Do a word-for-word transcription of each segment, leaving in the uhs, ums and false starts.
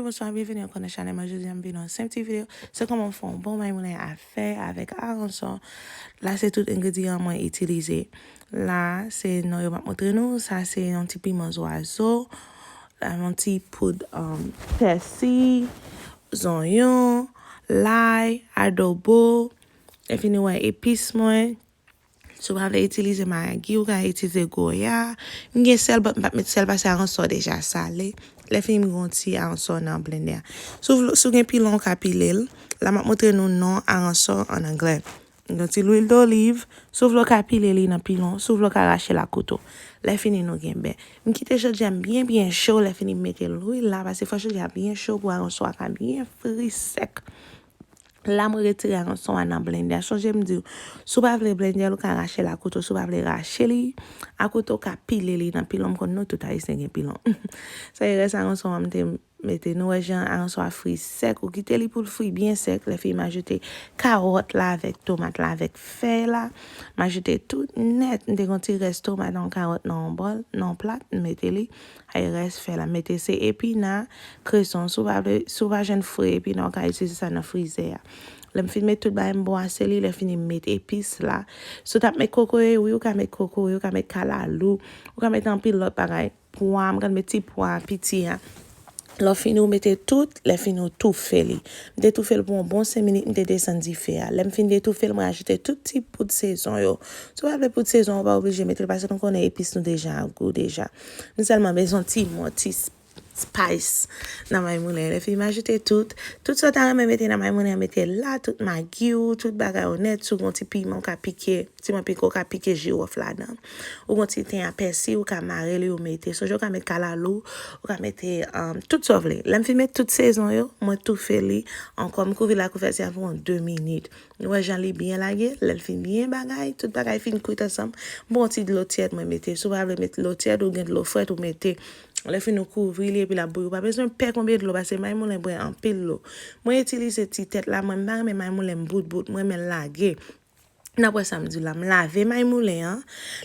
Bonswa, byenveni ankò nan chanèl mwen. Jodi a m vin yon senp ti videyo. Se kòman m fè yon bon mayi moulen a fè avèk aransò. La se tout engredyan mwen itilize. La se non yo m ap montre nou. Sa se yon ti piman zwazo. La yon ti poud um, pèsi, zonyon, lay, adobo. Lè fini w wè epis mwen. Si w pa vle itilize magi, ou ka itilize goya. M gen sèl, but m p ap met sèl paske aransò deja sale. Lè fini m gen yon ti aransò nan blendè a. Si w vle, si w gen pilon, ou ka pile l. La m ap montre nou non aransò an anglè. M gen yon ti lwil doliv. Si w vle, ou ka pile li nan pilon. Si w vle, ou ka rache l ak kouto. Lè fini nou gen bè. M kite chodye a m byen byen cho. Lè fini m mete lwil la paske fò chodye a byen cho pou aransò a ka byen fri sèk. La mwen retire aransò a nan blendè. Sonje m di w, si w pa vle blendè l, ou ka rache l ak kouto. Si w pa vle rache li ak kouto, ou ka pile li nan pilon. M konn nou tout ayisyen gen pilon. Sa e rès aransò a m te mete. Nou wè jan aransò a fri sèk. Ou kite li pou l fri byen sèk. Lè fini m ajoute kawòt la avèk tomat la avèk fèy la. M ajoute tout nèt. M te gen yon ti rès tomat nan yon kawòt nan yon bòl, nan yon plat. M mete li. Ay rès fèy la, mete se epina, kreson. Si w pa vle, si w pa jwenn fre epina, ou ka itilize sa nan frizè a. Lè m fin met tout bagay, m bwase li, lè fini m met epis la. Si w t ap met kokoye, wi, ou ka met kokoye, ou ka met kalalou, ou ka met anpil lòt bagay. Pwa, m konn met ti pwa piti a. Lè w fini, ou mete tout, lè fini, ou toufe li. M te toufe l pou yon bon senk minit, m te desann dife a. Lè m fin detoufe l, mwen ajoute tout ti poud sezon yo. Si w pa vle poud sezon, ou pa oblije mete l, paske nou konnen epis nou deja ap gou deja. M sèlman bezwen ti mò, ti s- spice nan mayi moulen. Lè fini m ajoute tout, tout sa w ta renmen mete nan mayi moulen, mete la, tout magi w, tout bagay w nèt, si w gen yon ti piman, ou ka pike, ti piman pike, ou ka pike jiwòf ladan. Ou gen yon ti ten a pèsi, ou ka mare li, ou mete. Sonje, ou ka met kalalou, ou ka mete um, tout sa w vle. Lè m fin met tout sezon yo, mwen toufe li ankò, m kouvri l ak kouvèti a pou yon de minit. Nou wè jan li byen lage, lè l fin byen bagay, tout bagay fin kwit ansanm. M pran yon ti dlo tyèd mwen mete. Si w pa vle met dlo tyèd, ou gen dlo frèt, ou mete. Lè fini ou kouvri li epi l ap bouyi. Ou pa bezwen pè konbyen dlo, paske mayi moulen bwè anpil dlo. Mwen itilize ti tèt la, mwen m pa renmen mayi moulen m bout bout, mwen renmen l lage. N ap wè sa m di w la. M lave mayi moulen an.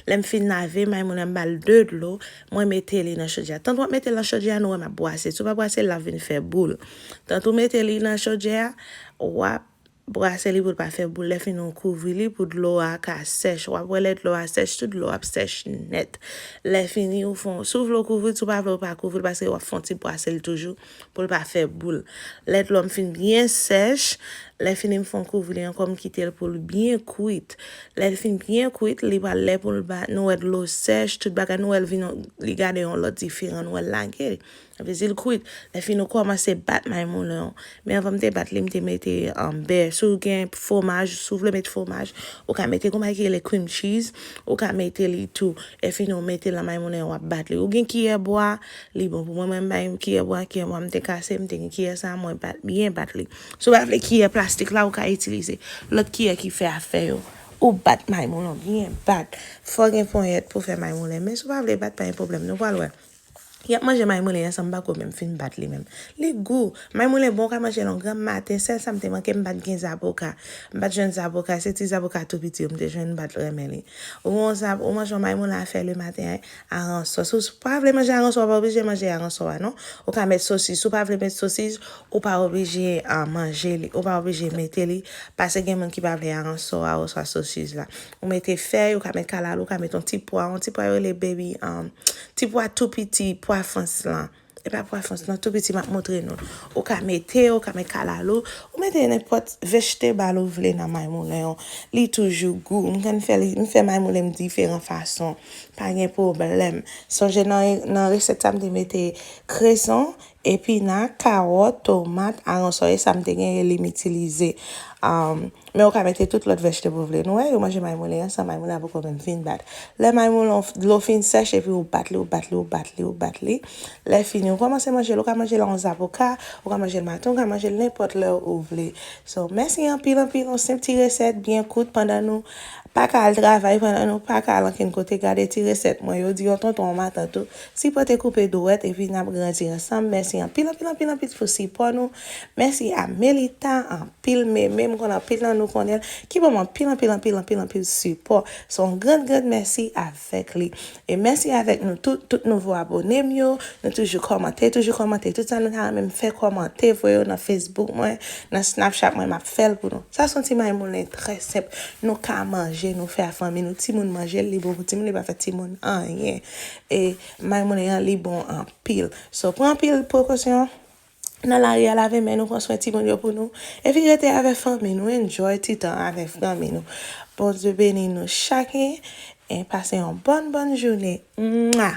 Lè m fin lave mayi moulen an, m ba l de dlo. Mwen mete li nan chodyè a. Tank w ap mete l nan chodyè a, nou wè m ap bwase. Si w pa bwase l, l ap vin fè boul. Tank ou mete li nan chodyè a, w ap bwase li pou l pa fè boul. Lè fini ou kouvri li pou dlo a ka sèch. W ap wè lè dlo a sèch, tout dlo ap sèch nèt. Lè fini ou fè, si w vle ou kouvri l, si w pa vle ou pa kouvri l, paske w ap fè yon ti bwase l toujou pou l pa fè boul. Lè dlo m fin byen sèch, lè fini m fè yon kouvri li ankò, m kite l pou l byen kwit. Lè l fin byen kwit, li pral lè pou l ba, nou wè dlo sèch, tout bagay, nou wè l vin, li gade yon lòt diferan, nou wè l lage. Sa vle di l kwit. Lè fini ou kòmanse bat mayi moulen an. Men anvan m te bat li, m te mete um, bè. Si w gen fwomaj, si w vle met fwomaj, ou ka mete, kòman ki rele, cream cheese, ou ka mete li tou. Lè fini ou mete l nan mayi moulen an, w ap bat li. Ou gen kiyè bwa, li bon pou mwen. Mwen m bay kiyè bwa, kiyè bwa m te kase, m te gen kiyè sa, mwen bat, byen bat li. Si w pa vle kiyè plastik la, ou ka itilize lòt kiyè ki fè afè yo. Ou bat mayi moulen an byen bat. Fò gen ponyèt pou fè mayi moulen. Men si w pa vle bat, pa gen pwoblèm. Nou pral wè. Y ap manje mayi moulen an san m pa ko menm fin bat li menm. Li gou. Mayi moulen bon, w ka manje l yon granm maten. Sèl sa m te manke, m pa t gen zaboka. M pa t jwenn zaboka. Se ti zaboka tou piti yo m te jwenn, m pa t renmen li. Ou gon zab-, ou manje yon mayi moulen a fè lematen a, aransò. Si w pa vle manje aransò, w pa oblije manje aransò a, non. Ou ka met sosis. Si w pa vle met sosis, ou pa oblije ah, manje li. Ou pa oblije mete li. Paske gen moun ki pa vle aransò a oswa sosis la. Ou mete fèy, ou ka met kalalou, ou ka met yon ti pwa. Yon ti pwa yo rele baby, um, ti pwa tou piti, pwa frans lan. E pa pwa frans lan, tou piti m ap montre nou. Ou ka mete, ou ka met kalalou, ou mete nenpòt vegetable ou vle nan mayi moulen an. Li toujou gou. M konn fè li, m fè mayi moulen m diferan fason. Pa gen pwoblèm. Sonje nan, nan resèt sa m te mete kreson, epina, kawòt, tomat, aransò, e sa m te gen, e li m itilize. Um, Men ou ka mete tout lòt vegetable ou vle. Nou wè, yo manje mayi moulen an san mayi moulen an poko menm fin bat. Lè mayi moulen an, dlo fin sèch, epi ou bat li, ou bat li, ou bat li, ou bat li. Lè fini, ou kòmanse manje l, ou ka manje l an zaboka, ou ka manje l maten, ou ka manje l nenpòt lè ou vle. So, mèsi anpil, anpil, yon senp ti resèt byen kout pandan nou pa ka al travay pandan nou pa ka al ankenn kote, gade ti resèt mwen yo, di yon tonton, yon matant tou, sipòte koupe dwèt, epi n ap grandi ansanm. Mèsi anpil, anpil, anpil, anpil pou sipò nou. Mèsi a Melita, anpil Meme, m konn anpil nan nou konnen l, ki ban m anpil, anpil, anpil, anpil, anpil sipò. Se yon grand, grand mèsi avèk li. E mèsi avèk nou tout, tout nouvo abone m yo. Nou toujou kòmante, toujou kòmante. Tout sa nou ta renmen m fè, kòmante, voye yo nan Facebook mwen, nan Snapchat mwen, m ap fè l pou nou. Sa se yon ti may moulen trè senp. Nou ka manje, nou fè a fanmi nou. Timoun manje l, li bon pou timoun, li pa fè timoun anyen. E may moulen an, li bon anpil. So, pran anpil prekosyon nan lari a, lave men nou, pran swen timoun yo pou nou. Epi rete avèk fanmi nou, enjoy ti tan avèk fanmi nou. Bondye beni nou chak e pase yon bòn, bòn jounen. Mwa!